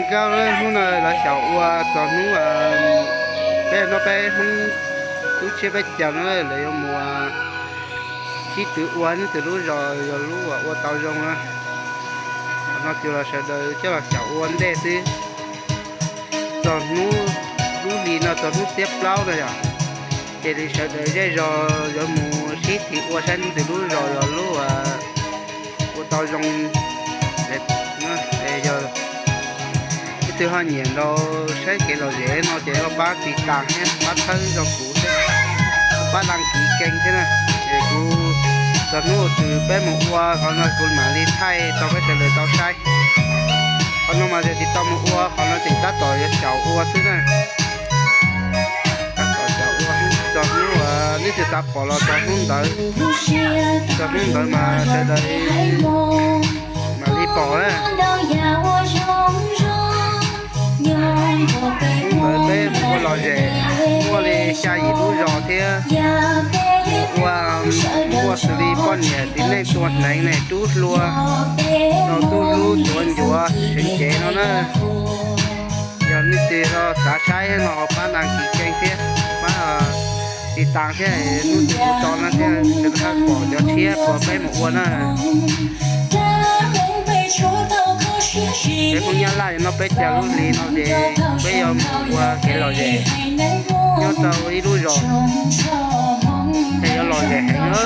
Nkauj, hnub no lawv xyaum ua txog hnub, peb no peb Hmoob tub tsiab peb caug no lawv yuav mus sib tw ua leej twg lub zos yog lub uas ua tau zoo na. Qhov no ces los sawv daws coj los xyaum ua ntej xwb. Txog hnub, lub hli no txog hnub xiab plaub no yom, ces li sawv daws zej zog yuav mus sib tiv ua saib leej twg lub zos yog lub ua tau zoo. Yog leej twg ho nyiam nrog saib kev lom zem no ces ho pab tiv tas thiab pab txhawb rau kuv thiab, pab đăng ký kênh thiab na. Ces kuv txog hnub twg peb mus ua qhov no kuv mam li thaij rau peb sawv daws tau saib. Qhov no mas yog tsis tau mus ua qhov no ces tab tom yuav xyaum ua xwb na. Tab tom xyaum ua, txog hnub uas leej twg xav pom los txog hnub ntawd, txog hnub ntawd mas sawv daws mam li pom na. Hnub ntawd peb mus ua lom zem, muaj li xya yim lub zos thiab, ua, muaj xws li poj niam txiv neej tua hneev ne, tub hluas, rau tub hlub tuav ncuav seev cev no na. Yog leej twg xav saib no pab đăng ký kênh thiab pab tiv tas thiab, hnub twg kuv tso no thiaj sawv daws pom cov tshiab uas peb mus ua na. Peb Hmoob Nyab Laj no peb caug lub hli no ces peb yuav mus ua kev lom zem nyob rau ib lub zos, ces yuav lom zem heev na.